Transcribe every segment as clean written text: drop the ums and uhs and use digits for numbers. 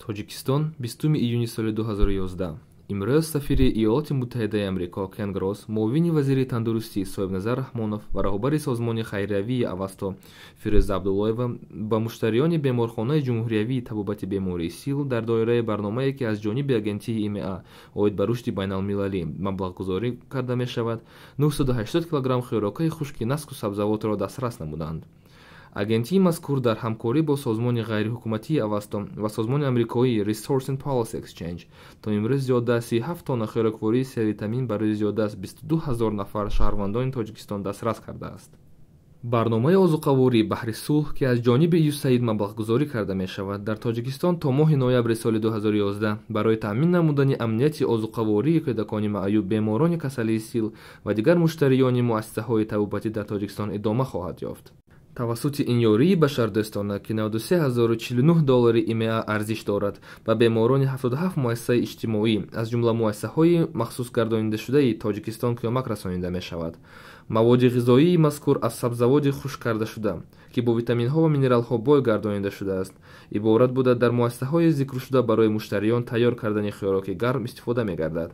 Тоҷикистон, 20 июни соли 2011. Имрӯз сафири Иёлоти Муттаҳидаи Амрико Кен Гросс, муовини вазири тандурустӣ Соҳибназар Раҳмонов ва роҳбари созмони хайриявии Авасто Фирӯза Абдуллоева ба муштариёни беморхонаи ҷумҳуриявии табобати бемории сил дар доираи барномае, ки аз ҷониби агентии ИМА оид ба рушди байналмилалӣ маблағгузорӣ карда мешавад, 980 килограмм хӯрокаи хушки наску сабзавотро дастрас намуданд. Агентии мазкур дар ҳамкорӣ бо созмони ғайриҳукуматии Авасто ва созмони амрикоии Resource and Policy Exchange то имрӯз зиёда аз 37 тонна хӯроквории сервитамин барои зиёда аз 22 ҳазор нафар шаҳрвандони Тоҷикистон дастрас кардааст. Барномаи озуқаворӣ баҳри сулҳ, ки аз ҷониби ЮСАИД маблағгузорӣ карда мешавад, дар Тоҷикистон то моҳи ноябри соли 2011 барои таъмин намудани амнияти озуқавории кӯдакони маъюб, беморони касалии сил ва дигар муштариёни муассисаҳои табобатӣ дар Тоҷикистон идома хоҳад ёфт. Тавассути ин ёрии башардӯстона, ки 93 049 доллари ИМА арзиш дорад, ба беморони 77 муассисаи иҷтимоӣ, аз ҷумла муассисаҳои махсусгардонидашудаи Тоҷикистон, кӯмак расонида мешавад. Маводи ғизоии мазкур аз сабзавоти хушк кардашуда, ки бо витаминҳо ва минералҳо бой гардонида шудааст, иборат буда, дар муассисаҳои зикршуда барои муштариён тайёр кардани хӯроки гарм истифода мегардад.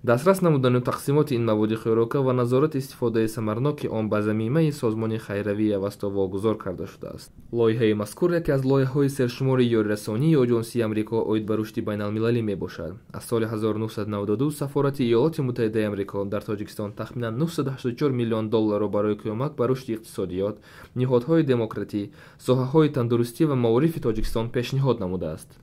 Дастрас намудану тақсимоти ин маводи хӯрока ва назорати истифодаи самарноки он ба замимаи созмони хайравии Авасто вогузор карда шудааст. Лоиҳаи мазкур яке аз лоиҳаҳои сершумори ёрирасонии Оҷонсии Амрико оид ба рушди байналмилалӣ мебошад. Аз соли 1992 сафорати Иёлоти Муттаҳидаи Амрико дар Тоҷикистон тахминан 984 миллион долларро барои кӯмак ба рушди иқтисодиёт, ниҳодҳои демократӣ, соҳаҳои тандурустӣ ва маорифи Тоҷикистон пешниҳод намудааст.